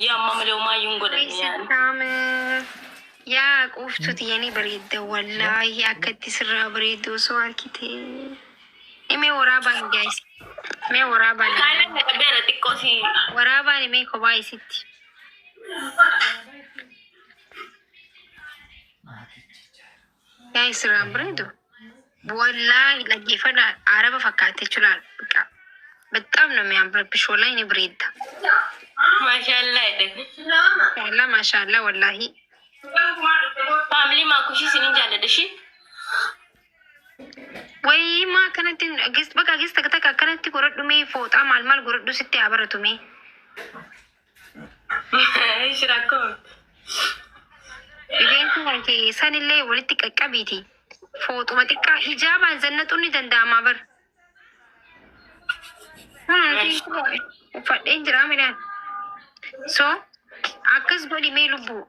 Yaa amma malee homaayyuu hin godhanne yaani. Sittaame yaa quuftuti yani bareedda wallaahi akka itti sirraa bareeddu osoo harkite. Mee waraabaan guys. Mee waraabaan. Kaalaan na qabeera xiqqoo si. Waraabaan mee kophaa isitti. Guys sirraan bareedu. Wallaahi dhaggeeffadhaa araba fakkaate jechuudha. በጣም ነው የሚያምርብሽ። ወላሂ እኔ ብሬዳ Maashaallah jedhe. ማሻአላ ማሻአላ ወላሂ Faamilii maakushii isinin jaalladha ishii. ወይ ማ akkanatti bakka gis takka takka akkanatti godhadhu mee fooxaa maal maal godhadhu sitti haa baratu mee. Ishi rakkoo. Rifeensi kan kee sanillee walitti qaqqabiiti. Fooxuma xiqqaa hijaabaan zannaxuun ni danda'ama bar. Uffadheen jira midhaan. So akkas godhi mee lubbuu.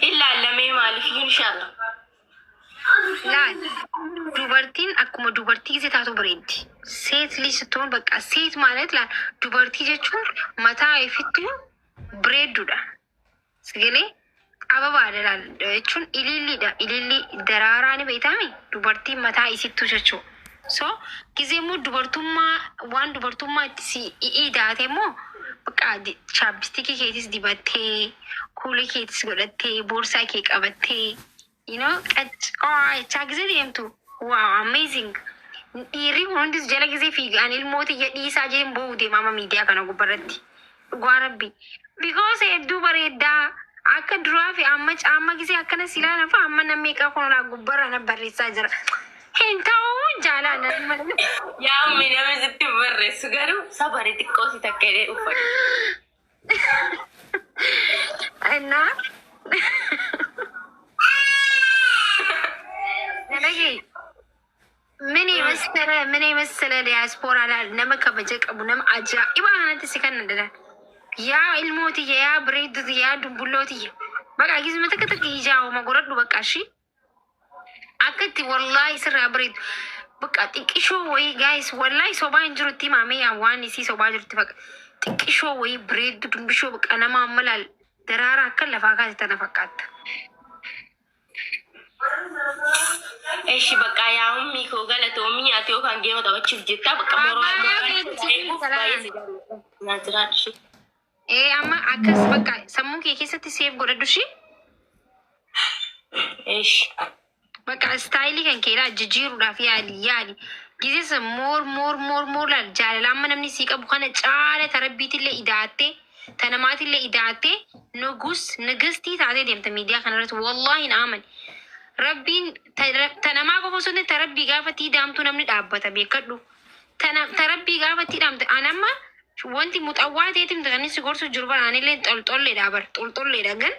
Ilaallamee maaliif iyyuu inshaalla. Laal dubartiin akkuma dubartii gisee taatu bareeddi. Seet ስትሆን በቃ ሴት ማለት laal dubartii jechuun mataa ifittuu bareedduudha. Sagalee ababaadha laal jechuun ililliidha. Ililli daraaraa ni beektaami dubartiin mataa isittuu jechuudha. So gisee immoo dubartummaa waan dubartummaa itti si i'ii immoo bakka chaappistikii keetis dibattee kuulii keetis godhattee boorsaa kee qabattee qaccaa jechaa gisee deemtu wow amazing. Dhiirri kun hundis jala gisee fiigan ilmoota iyya dhiisaa jeen boo'u deema amma miidiyaa kana gubbarratti. Dhugaa rabbi. Because hedduu bareedaa akka duraa fi amma caamma gisee akkana silaa nafa amma namni meeqa kun gubbarra na barreessaa jira. Hin ta'uu jaalaan. Yaa ammi namni sitti hin barreessu garuu sabari xiqqoo si takka jedhee uffadhu. እና Nalagee ምን የመሰለ ምን የመሰለ ዲያስፖራ ላል nama kabaja qabu nama ajaa'ibaa kanatti si kan dhala yaa ilmootiyya yaa bareeddutiyya yaa dumbullootiyya baqa gisuma takka takka ijaa'uma godhadhu bakka ishii akka itti wallaahi sirraa bareedu bakka xiqqishoo wayii gaayis wallaahi sobaa hin jirutti himaamee yaa waan isii sobaa jirutti bakka xiqqishoo wayii bareeddu dumbishoo bakka nama amma laal daraaraa akka lafaa kaase tana fakkaata. Ishi bakka yaa ummi koo galatoomii ati yookaan geema taphachuuf jettaa bakka mooraa eeguuf baay'ee si jaalladha. Naa jiraadhu ishee. Ee amma akkas bakka sammuu kee keessatti seef godhadhu ishii. Ishi. Bakka istaayilii kan kee laal jijjiiruudhaaf yaali yaali. Gisee moor moor moor moor laal jaalala amma namni sii qabu kana caala tarabbiitillee idaattee tanamaatillee idaattee nugus nugistii taatee deemta miidiyaa kanarratti wallaahi hin amani. Rabbiin tanamaa qofa osoo hin taane tarabbii gaafa tii daamtuu namni dhaabbata beekadhu. Tarabbii gaafa tii daamte anamma wanti muxawwaa ta'eetim kan inni si gorsu jiru bara anillee xolxolleedha bar xolxolleedha gan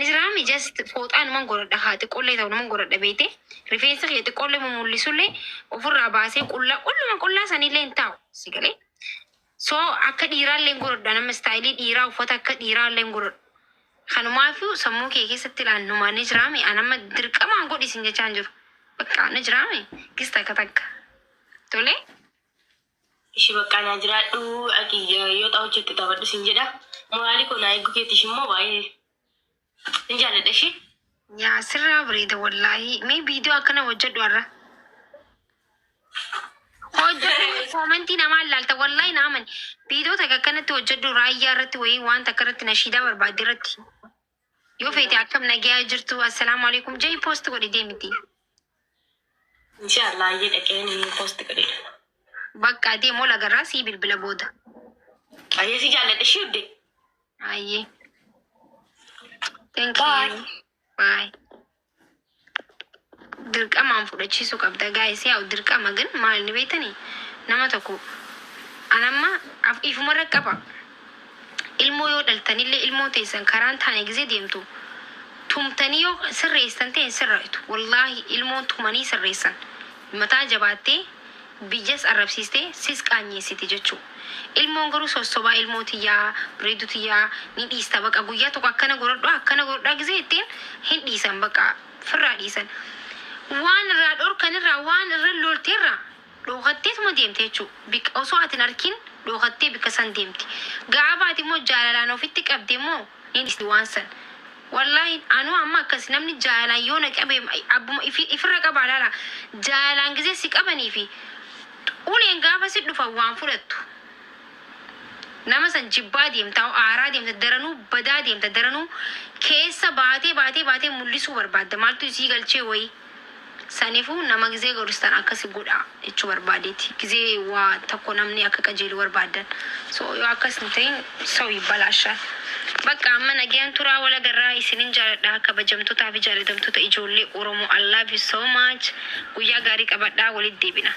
nisiraami just fooxaa numan godhadha haa xiqqoollee ta'u numan godhadha beete rifeensa kee xiqqoollee mumul'isullee ofirraa baasee qullaa qulluma qullaa sanillee hin taa'u si galee. So akka dhiiraallee hin godhadha nama istaayilii dhiiraa uffata akka dhiiraallee hin godhadhu. Kanumaafiyu sammuu kee keessatti ilaallumaa ni jiraame anamma dirqamaan godhisin jechaa hin jiru. Bakka ni jiraame gis takka takka. Tole. Ishi bakka naa jiraadhu ati yoo ta'u taphadhu sin jedha. Moraalii koo naa eeguu keetiif immoo baay'ee sin jaalladha ishee. Yaa sirraa bareeda wallaahi. Mee viidiyoo akkana hojjedhu har'a. Hojjedhu koomentii namaa ilaalta wallaahi na amani. Viidiyoo takka akkanatti hojjedhu raayyaa irratti wayii waan takka irratti nashiidaa barbaadde irratti. Yoo feete akkam nagayaa jirtu assalaamu alaikum jee poost godhi deemiti. Inshallah ayyee dhaqeen inni poost godhedha. Bakka deemoo lagarraa sii bilbila booda. Ayyee si jaalladha ishee hudde. Ayyee. Thank Bye. you. Bye. Dirqamaan fudhachiisuu qabda gaayis yaa'u dirqama ግን maal ni beektanii nama tokko anamma ifumarra qaba. Ilmoo yoo dhaltanillee ilmoo teessan karaan taane gisee deemtu tumtanii yoo sirreessan ta'e hin sirreessu. Wallaahi ilmoon tumanii sirreessan. Mataa jabaattee biyyas arrabsiistee sis qaanyeessiti jechuudha. Ilmoon garuu sossobaa ilmoo tiyyaa bareedu tiyyaa ni dhiista baqa guyyaa tokko akkana godhadhu akkana godhadhaa gisee ittiin hin dhiisan baqa firraa dhiisan. Waan irraa dhorkan irraa waan irra lolteerraa dhokatteetuma deemte jechuudha. Bik osoo ati hin arkin dhokattee bikka san deemti. Gaafa ati immoo jaalalaan ofitti qabde immoo ni dhiisti waan san. Wallaahi anuu amma akkas namni jaalalaan yoo na qabe abbuma ifirra qabaa laala. Jaalalaan gizee si qabanii fi uleen gaafa si dhufan waan fudhattu. Nama san jibbaa deemta, aaraa deemta, daranuu badaa deemta, daranuu keessa baatee baatee baatee mul'isuu barbaadda. Maaltu isii galchee wayii. Saniifuu nama gizee gorstan akkasi godha jechuu barbaadeeti. Gizee waa tokko namni akka qajeelu barbaaddan. So yoo akkas hin ta'in ሰው ይበላሻል. Bakka amma nagayaan turaa wal agarraa isinin jaaladha kabajamtootaa fi jaalatamtoota ijoollee Oromoo. I love you so much. Guyyaa gaarii qabadhaa walitti deebina.